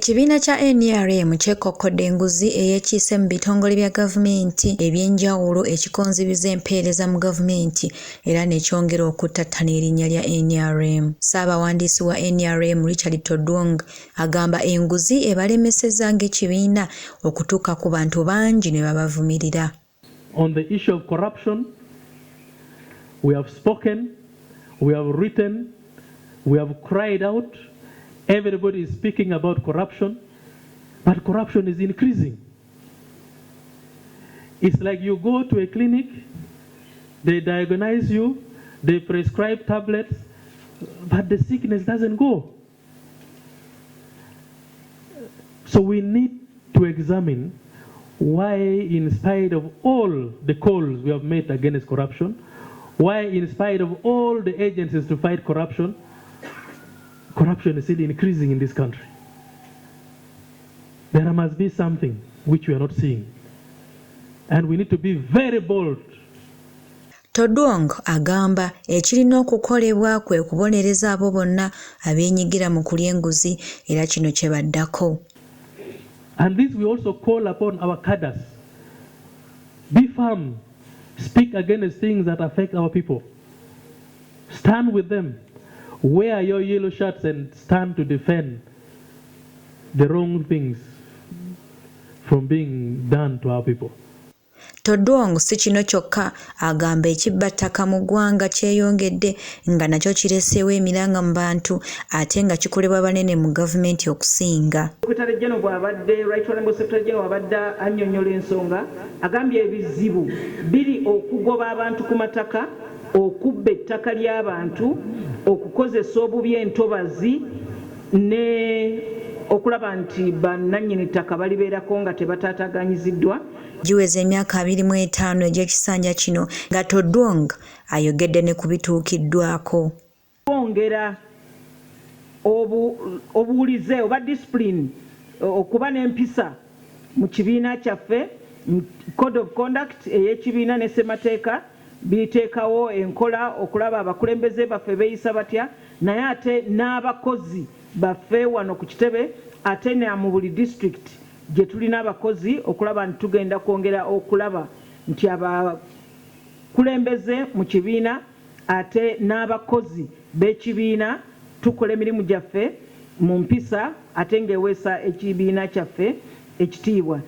Ekibiina kya nrm kyekokkodde enguzi eyeekiise mu bitongole bya gavumenti eby'enjawulo ekikonzibiza empeereza mu gavumenti era nekyongera okuttattana erinnya lya nrm. Ssaabawandiisi wa nrm Richard Todwong agamba enguzi ebalemesezza ng'ekibiina okutuuka ku bantu bangi ne babavumirira. On the issue of corruption, we have spoken, we have written, we have cried out. Everybody is speaking about corruption, but corruption is increasing. It's like you go to a clinic, they diagnose you, they prescribe tablets, but the sickness doesn't go. So we need to examine why, in spite of all the calls we have made against corruption, why, in spite of all the agencies to fight corruption, corruption is still increasing in this country. There must be something which we are not seeing. And we need to be very bold. Todwong agamba ekirina okukolebwa kwe kubonereza abo bonna abeenyigira mu kulya enguzi era kino kye baddako. And this we also call upon our cadres. Be firm. Speak against things that affect our people. Stand with them. Wear your yellow shirts and stand to defend the wrong things from being done to our people. Todwong si kino kyokka, agamba ekibbattaka mu ggwanga kyeyongedde nga nakyo kireseewo emiranga mu bantu ate nga kikolebwa banene mu gavumenti okusinga. Secretary General bw'abadde, Right Honorable Secretary General bw'abadde annyonnyola ensonga, agambye ebizibu biri okugoba abantu ku mataka, okubba ettaka ly'abantu, okukozesa obubi entobazi ne okulaba nti bannannyini ttaka balibeerako nga tebataataganyiziddwa. Giweza emyaka 25 egy'ekisanja kino nga Todwong ayogedde ne ku bituukiddwako. Kwongera obuwulize oba discipline, okuba n'empisa mu kibiina kyaffe. Code of conduct ey'ekibiina ne ssemateeka biteekawo enkola okulaba abakulembeze baffe beeyisa batya, naye ate n'abakozi baffe wano ku kitebe ate na mu buli district gye tulina abakozi, okulaba nti tugenda kwongera okulaba nti abakulembeze mu kibiina ate n'abakozi b'ekibiina tukola emirimu gyaffe mu mpisa ate ng'eweesa ekibiina kyaffe ekitiibwa.